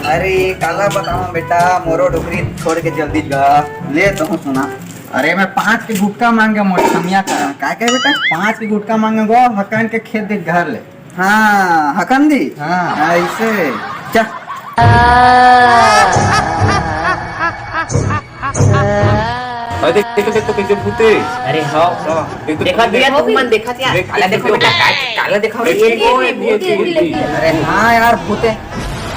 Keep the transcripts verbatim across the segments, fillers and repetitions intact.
अरे काला बताओ बेटा, मोरो डोकरी छोड़ के जल्दी गा। ले तो सुना। अरे मैं पाँच के गुटका मांगे मोर समिया का। का कहे बेटा? पाँच के गुटका मांगे गो, हकन के खेत दे घर ले। हाँ, हकन दी। हाँ। ऐसे। चा। अरे देख, देख, देख, देख, देख, भूते। अरे हाँ। हाँ, देख, देखा देख, दिया देख, तुम मन, देखा दिया। देख, काला देख, देखो देख, बेटा, का-, काला देखो, देख, ये, ये, देख, ये, देख, ये, देख, ये। अरे हाँ यार, भूते।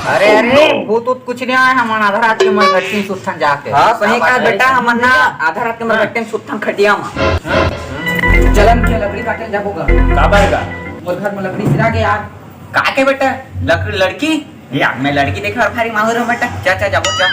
अरे, अरे, भूत उत कुछ नहीं आया, हमन आधा रात के मरघट्टी में सुत्थन जाके। हाँ, सही कहा बेटा, हमन ना आधा रात के मरघट्टी में सुत्थन खटिया में। हाँ। चलन के लकड़ी काटे जाबो गा। काबर गा? मोर घर में लकड़ी सिरा के यार। का के बेटा? लक-, लड़की? या, मैं लड़की देखे बर भारी माहुर हूँ बेटा। चा, चा, जाबो, चा।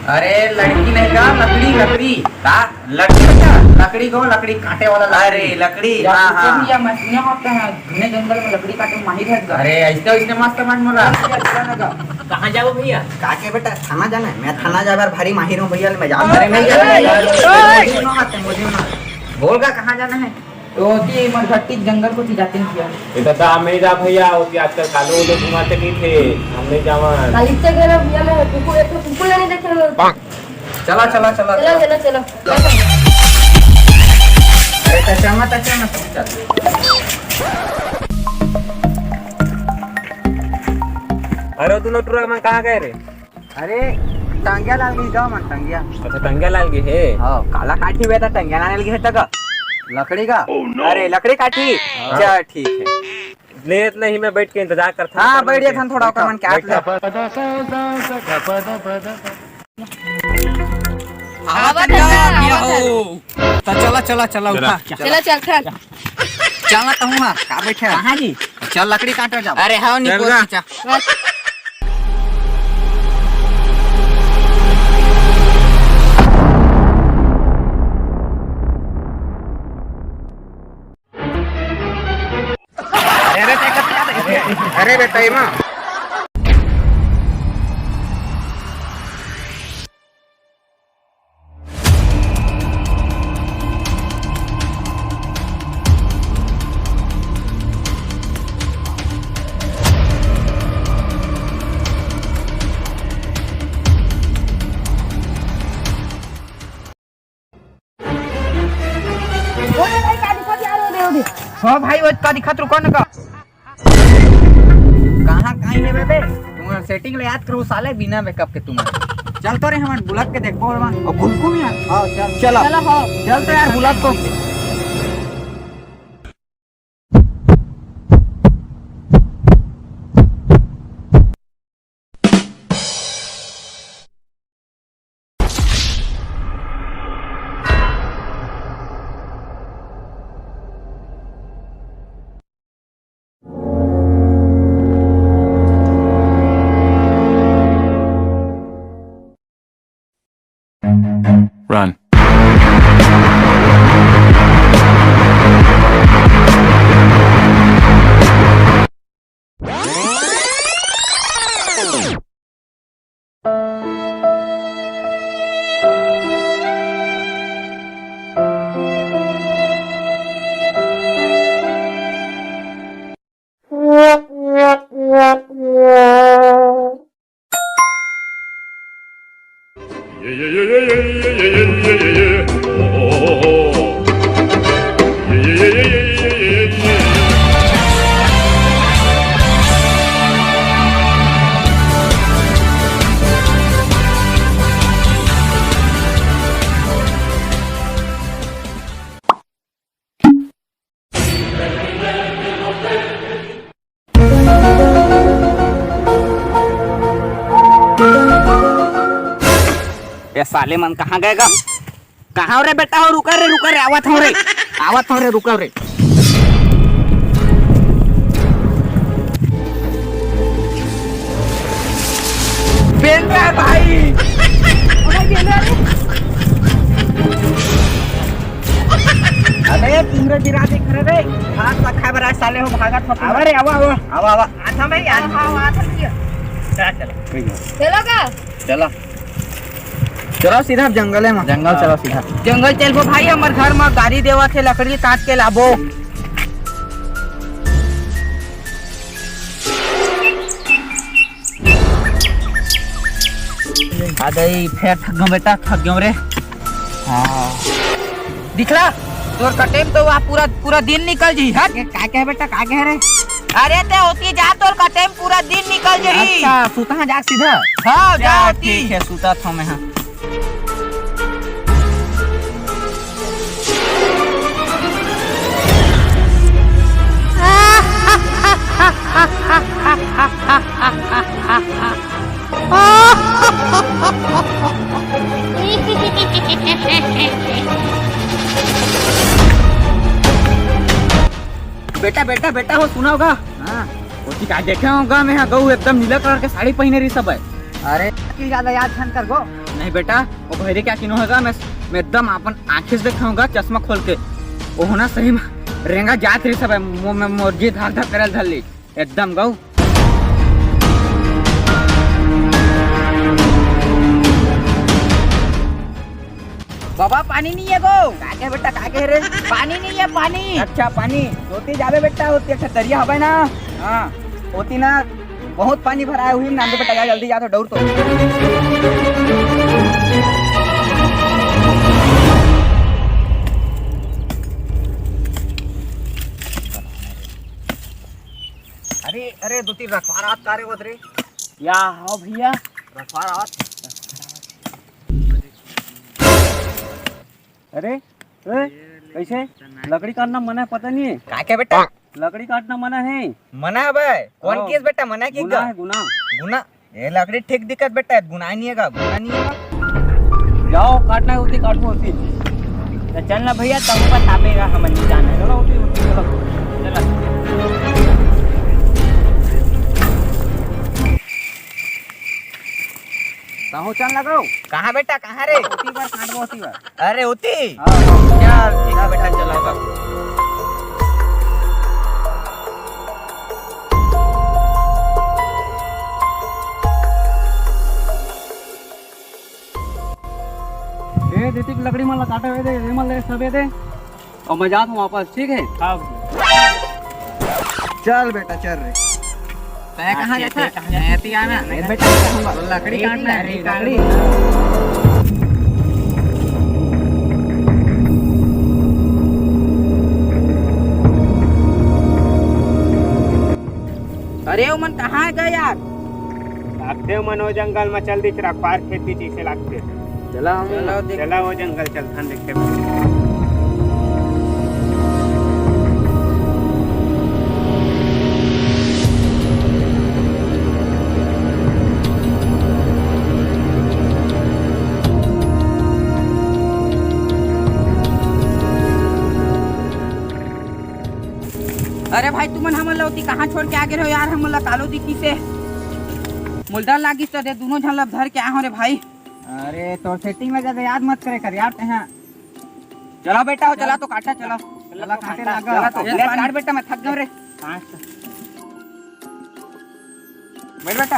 अरे, लड़की नहीं का, लकड़ी, लकड़ी। का? लकड़ी बेटा? लकड़ी को, लकड़ी काटे वाला लकड़ी। अरे, लकड़ी, या हाँ, हाँ। या मैं सुना होता है, घने जंगल में लकड़ी काटे में माहिर है गा। अरे, ऐसे, ऐसे मस्त मन मोला। चला ना गा। कहाँ जाबो भैया? का के बेटा, थाना जाना है? मैं थाना जाए बर भारी माहिर हूँ भैया, मैं जान अरे, अरे, अरे, अरे, अरे, अरे, अरे, अरे, अरे, अरे, बोल गा, कहाँ जाना है? तो जी, मरघट्टी जंगल कोती जाते हैं भैया। ए दादा, हम नहीं जा भैया, वो कि आजकल कालो उलो घुमाते नहीं थे, हम नहीं जावन। काली से गए ना भैया, मैं कुकुर, एक ठो कुकुर लेने देखे ना। चला, चला, चला, चला, चला। चला, चला। अरे, टचा मत, टचा मत, चल। अरे, दोनों टुरा मन कहाँ गए रे? अरे, टंगिया लाल गे जाओ मन, टंगिया। अच्छा, टंगिया लाल गे हे? हाँ, काला काठी हुए था, टंगिया लाल गे हे तक। लकड़ी का? अरे, लकड़ी काठी? हाँ। चल, ठीक है। लेत नहीं, मैं बैठ के इंतजार करता हूँ। हाँ, बैठ जाथन थोड़ा, ओकर मन के आत ले। बैठा। आवत आवत हन, आवत हन। हो। त चला, चला, चला, उठा। चला, चल, चल। चल ना, कहूँ हाँ, का बैठे? कहाँ जी? चल, लकड़ी काटे जाओ। अरे, हाँ, चल निकोल गा। खींचा। अरे, अरे, अरे, अरे, अरे, अरे, अरे, ओए भाई, का दिखत यार, ओदे, ओदे। हाँ भाई, वो का दिखत, रुको न का। कहाँ, कहाँ हे बे? तुम setting ले याद करो साले, बिना makeup के तुम। चल तो रे, हमन बुलक के देखबो रे। ओ, बुलकू भी आ। हाँ, चल। चलो। चलो, हाँ। चल तो यार, बुलक को। Run. ये साले मन कहाँ गए गा? कहाँ हो रे बेटा हो? रुका रे, रुका रे, आवत हो रे, आवत हो रे, रुका रे। बेंद्रा भाई। अबे तुमरे बिरा देख रे रे। भात ला खाए बर आए साले हो, भागत हो। आवा रे, आवा, आवा। आवा, आवा। आता भाई, आ। हाँ, हाँ, आता भैया। चला, चला। चलो का? चला। चलो सीधा जंगल में। जंगल चलो सीधा। जंगल चलबो भाई, हमर घर में गाड़ी देवत हे, लकड़ी काट के लाबो। आ गई, फेर थक गयो बेटा, थक गयो रे। हाँ। दिखला, तोर कटे म तो वह पूरा, पूरा दिन निकल जी, हट। का कहे बेटा, का कहे रे? अरे ते होती जा, तोर कटे म पूरा दिन निकल जी। अच्छा, सुता हाँ जाके सीधा? हाँ, जा होती। ठीक है, सुता था मैं, हाँ। बेटा, बेटा, बेटा हो, सुना होगा। हाँ। ओती का देखे होगा, मैं हाँ गऊ एकदम नीला कलर के साड़ी पहिने रही सब है। अरे, की ज्यादा याद छन कर गो। नहीं बेटा, वो भैरे क्या किनो होगा, मैं, मैं एकदम अपन आँखें से देखा होगा चश्मा खोल के। वो ना सही में रेंगा जात रही सब है, मो-, मैं मोर जी धक धक करल धर ली। एकदम गऊ। बाबा, पानी नहीं है गो। का के बेटा, का के रे? पानी नहीं है, पानी। अच्छा, पानी। होती जाबे बेटा, होती अच्छा दरिया हवे ना। हाँ। होती ना, बहुत पानी भरा है, हुई ना, बेटा, जा जल्दी जा तो, डौर तो। अरे, अरे, दो तीन रखवार आत का रे, वो रे। या, हाँ भैया। रखवार आत। अरे, ए, कैसे? लकड़ी काटना मना है, पता नहीं है? का क्या बेटा? लकड़ी काटना मना है। मना है बे? कौन हाँ। केस बेटा, मना की गुनाह गा? है, गुनाह। गुनाह? ये लकड़ी ठीक दिक्कत बेटा, गुनाह नहीं है गा, गुनाह नहीं है गा। जाओ, काटना है होती, काटो होती। तो चल ना भैया, तब बताबेगा, हम नहीं जाना है। चलो होती, होती, चलो। चलो। कहाँ चल लगो? कहाँ बेटा, कहाँ रे? होती बार, काटबो होती बार। अरे होती? हाँ, हाँ। चल, ठीक है बेटा, चलो तब। ए, दीदी की लकड़ी मन ला काटे हुए दे, ये मन ले, सब ये दे। और मैं जाता हूँ वापस, ठीक है? हाँ। चल बेटा, चल रे। तय कहाँ जाता है? मैं एती आना। ए बेटा, लकड़ी काटना है, लकड़ी। अरे, ओमन कहाँ गए यार? भागते ओमन ओ जंगल में, चल दिख रहा, पार खेती जैसे लागते। चला हम चला देख। चला वो जंगल चलथन देखे। अरे भाई, तुमन हमन ला ओती कहाँ छोड़ के आ गे हो यार? हमन ला कालो दिखी से मोला डर लागिस, तो दे दोनों झन ला धर के आ हो रे भाई। अरे, तोर सेटिंग ला ज्यादा याद मत करे कर यार, तेहा। चला बेटा, हो, चला तो काटा, चला। चला तो काटे काटा, लगा। चला तो। ले, काट बेटा, मैं थक गया रे। बैठ बेटा।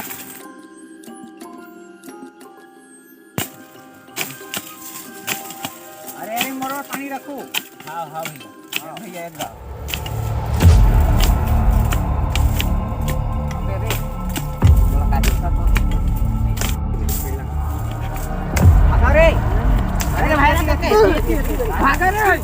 अरे, अरे, मोरो पानी रखो। हाँ, हाँ भैया। हाँ भैया, एक बार। अबे रे, थोड़ा काट इसका तो। भागा रे। अरे भाई, भागा रे।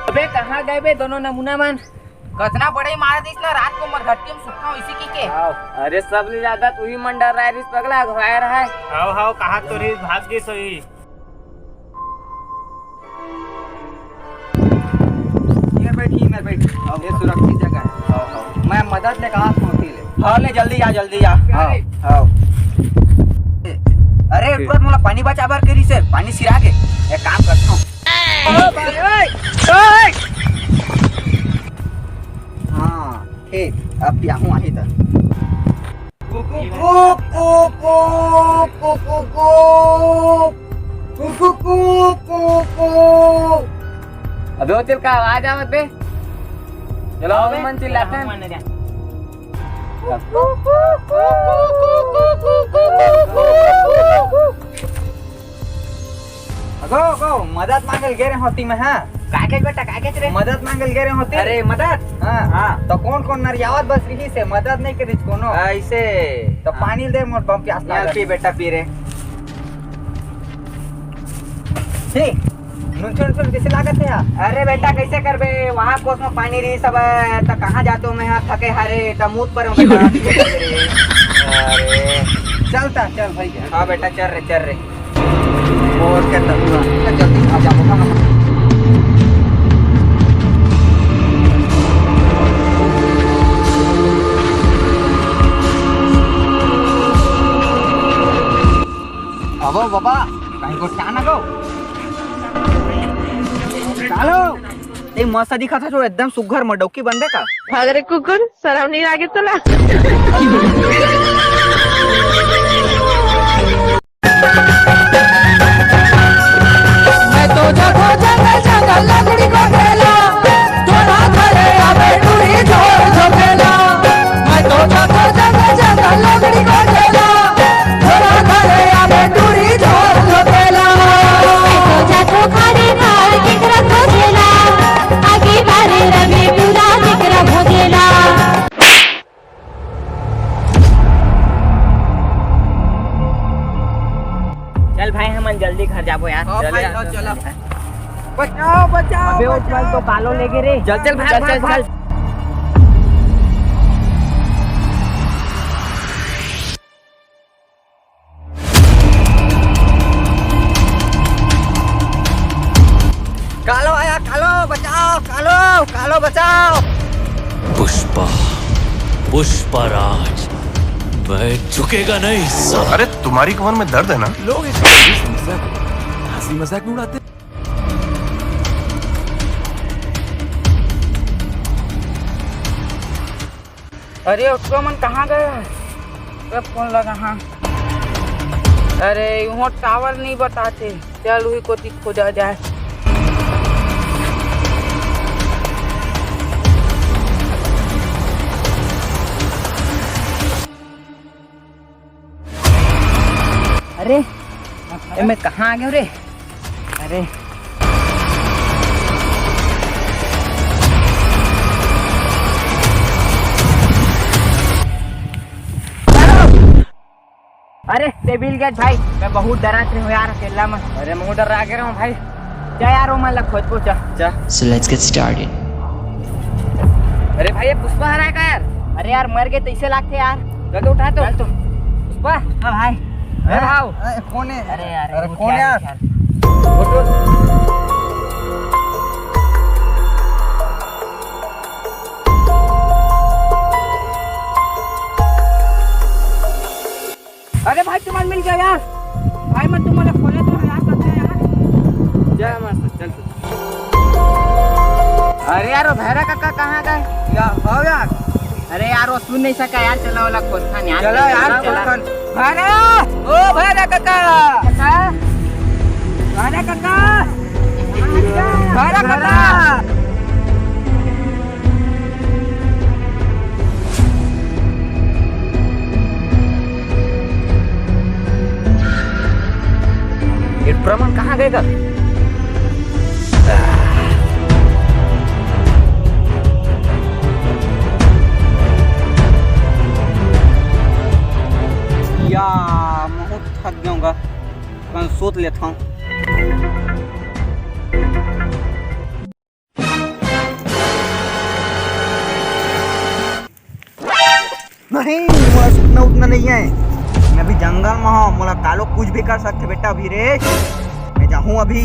अबे, कहाँ गए बे दोनों नमूना मन? कतना बड़े मार दिस ना रात को, मर घट्टी में सुखा इसी की के। हाव, अरे सब ले ज्यादा तू ही मन डर रहा है, रिस पगला अगवाए रहा है। हाव, हाव, कहा तो रिस भाग गई सोई। ये बैठी, मैं बैठी। हाव, ये सुरक्षित जगह है। हाव, हाव। मैं मदद ले कहा पहुंची ले। हाँ, ले जल्दी आ, जल्दी आ। हाव, हाव। अरे, एक बार मोला पानी बचा बर करी से, पानी सिरा के। एक काम करता हूँ। हाँ, ठीक, अब पियाहूँ आही त। अबे ओ तेल का आवाज आवत बे? चलो, आओ बे। मन चिल्लाते हैं। अगो, अगो, मदद मांगल गे रहे होती मैं, हाँ। का के बेटा, का के रे? मदद मांगल गे रहे होती। अरे, मदद? हाँ। हाँ। तो कौन कौन नरियावत बस रही से मदद नहीं करी कोनो। ऐसे। तो हाँ। पानी दे, मोर बम प्यास लाल लागल। पी बेटा, पी रे। ठीक। नुनछुन नुनछुन कैसे लागत है यार? अरे बेटा, कैसे करबे? वहाँ कोस में पानी रही सब, त कहाँ जातो मैं, हाँ, थके हारे, त मूत पर बेटा। अरे, चलता, चल भाई। हाँ बेटा, चल रे, चल रे। और क्या, तब जल्दी आ जाओ। अबो बाबा, कहीं को क्या ना गो। चालो। ए, मस्त दिखत हे जो एकदम सुग्घर मडौकी बनबे का? भाग रे कुकुर, शरम नहीं लागे तोला? मैं तो जाथो जंगल जंगल लकड़ी को ढेला, थोड़ा घरे आवे टूरी झोर झोंकेला। मैं तो जाथो जंगल जंगल लकड़ी को ढेला, थोड़ा घरे आवे टूरी झोर झोंकेला। मैं तो जाथो खाड़ी खाड़ केकरा खोजेला, आगे बारे रवि टूरा केकरा भोगेला। चल भाई, हमन जल्दी घर जाबो यार। हाँ चल भाई, यार। हाँ, चला। बचाओ, बचाओ, अबे, वो बचाओ। तो कालो लेगे रे। चल, चल, भाग, चल, भाग, चल, भाग। चल। कालो आया, कालो, बचाओ, कालो, कालो, बचाओ। पुष्पा, पुष्पा राज, मैं झुकेगा नहीं साला। अरे, तुम्हारी कमर में दर्द है ना? लोग इस समस्या को हंसी मजाक में उड़ाते हैं। अरे, ओटका मन कहाँ गए? कब फोन लगा, हाँ। अरे, इहों टावर नहीं बताते। चल, उही कोती खोजा जाए। अरे, ए, मैं कहाँ आ गया रे? अरे। अरे, ते बिल गेट भाई, मैं बहुत डरात रहे हूँ यार, अकेला में। अरे, मैं डरा के रहा हूँ भाई। जा यार, वो मन ला खोज पहुंचा। जा। So let's get started. अरे भाई, ये पुष्पा हरा का यार? अरे यार, मर गए तो इसे लागते यार। चल तो उठा तो। चल तो। पुष्पा। हाँ भाई। अरे भाव। अरे, कौन है? अरे यार, अरे वो कौन क्या है यार? है यार? उठ, उठ। अरे भाई, तुम्हारे मिल गया यार। भाई, मैं तुम्हारे खोले तो यार, करते हैं यार। जय माता, चल, चल। अरे यार, वो भैरा काका कहाँ गए? या, आओ यार। अरे यार, वो सुन नहीं सका यार, चला वाला खोजथन यार। चला यार, चला। खोजथन। भैरा, ओ भैरा काका। काका। भैरा काका। भैरा काका। ये टुरा मन कहाँ गए गा? या, मैं थक गया हूँ गा। अपन सूत लेता हूँ। नहीं, मोला सुतना उतना नहीं है। मैं अभी जंगल में हूँ, मोला कालो कुछ भी कर सकते बेटा अभी रे। मैं जाहूँ अभी।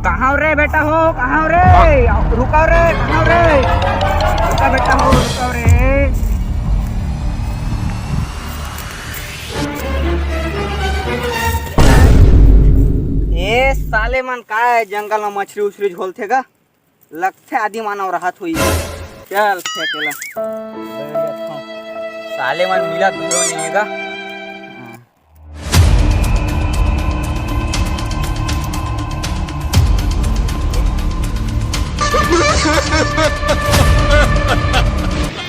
कहाँ रे बेटा हो, कहाँ रे? रुका रे, कहाँ रे? रुका बेटा हो, रुका रे। ए साले मन का है, जंगल में मछली उछली झोलथे गा, लगथे आदि मानव रहत होई। चल फेंकेला। साले मन मिलत घलो नहीं है गा।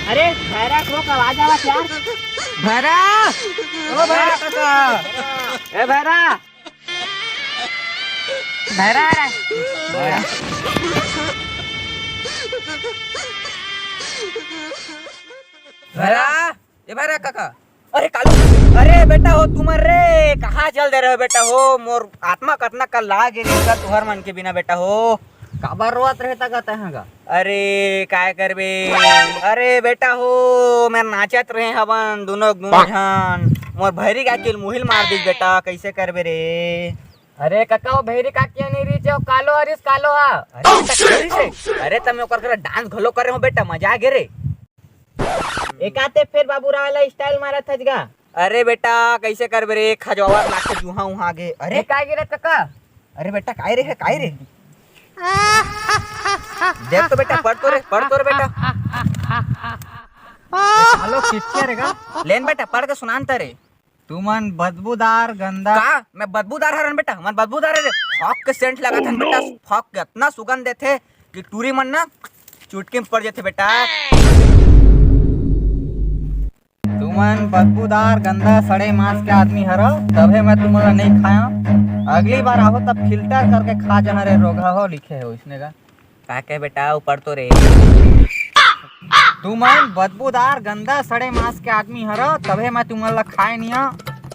अरे भैरा, को आवाज आवत यार। भैरा, ओ भैरा काका। ए भैरा, भैरा रे। भैरा, ए भैरा काका। अरे कालू, अरे बेटा हो तुमन रे, कहाँ चल दे रहे हो बेटा हो? मोर आत्मा कतना का लागे रे का तुहर मन के बिना बेटा हो। काबर रोवत रहे ता कहते हैं गा? अरे काय करबे? अरे बेटा हो, मैं नाचत रहे हवन दोनों दोनों झन, मोर भैरी का किल मुहिल मार दिस बेटा, कैसे करबे रे? अरे कका, वो भैरी काकी नहीं रही, जो कालो हरिस कालो हा। अरे बेटा, करिस रे। अरे त मैं ओकर करा डांस घलो करे हूँ बेटा, मजा आ गे रे। एकाते फेर बाबूराव वाला स्टाइल मारत हस गा। अरे बेटा, कैसे करबे रे, खजवावर लाग के जुहा उहा गे। अरे ए, काय गिरत कका? अरे बेटा, काय रे है, काय रे? देख तो बेटा, पढ़ तो रे, पढ़ तो रे बेटा। ए, सालो किसके रे गा? लेन बेटा, पढ़ के सुनान त रे। तुमन बदबूदार गंदा। का? मैं बदबूदार हरन बेटा? हमन बदबूदार हरे? फॉक के सेंट लगाथन बेटा। फॉक के इतना सुगंध देथे कि टूरी मन ना चुटकी में पड़ जाथे बेटा। तुमन बदबूदार गंदा सड़े मांस के आदमी हरो, तभे मैं तुमन ला नहीं खाया। अगली बार आहो तब फिल्टर करके खा जहाँ रे रोगहा हो, लिखे हो इसने का। का के बेटा, ऊपर तो रे। तुमन बदबूदार गंदा सड़े मांस के आदमी हरो, तभे मैं तुमन ला खाए निया।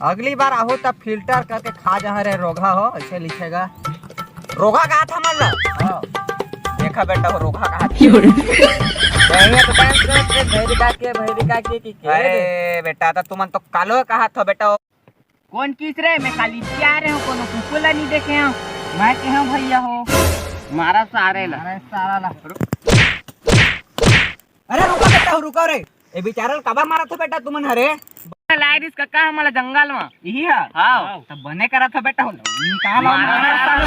अगली बार आहो तब फिल्टर करके खा जहाँ रे रोगहा हो, ऐसे लिखेगा। रोगहा कहा था मन ला? हाँ। देखा बेटा, वो रोगहा कहा था। बढ़िया तो डांस करत रे, भैरी काकी, भैरी काकी की के अरे रे। बेटा, तो तुमन तो कालो कहा था बेटा। कौन किस रे? मैं काली आ रहे हूँ, कोनो कुकुर ला नहीं देखे हूँ। मैं के हूँ भैया हो, मारा सारे ला। अरे सारा ला। अरे रुको बेटा, रुको रे। ए बेचारा ल काबर मारत हो बेटा तुमन हरे? लाए रिस कका हमला जंगल म। इही ह? हाव। तब बने करत हो बेटा हो। निकाल मारा सारा।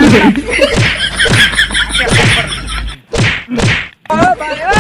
ओ भाई, ओ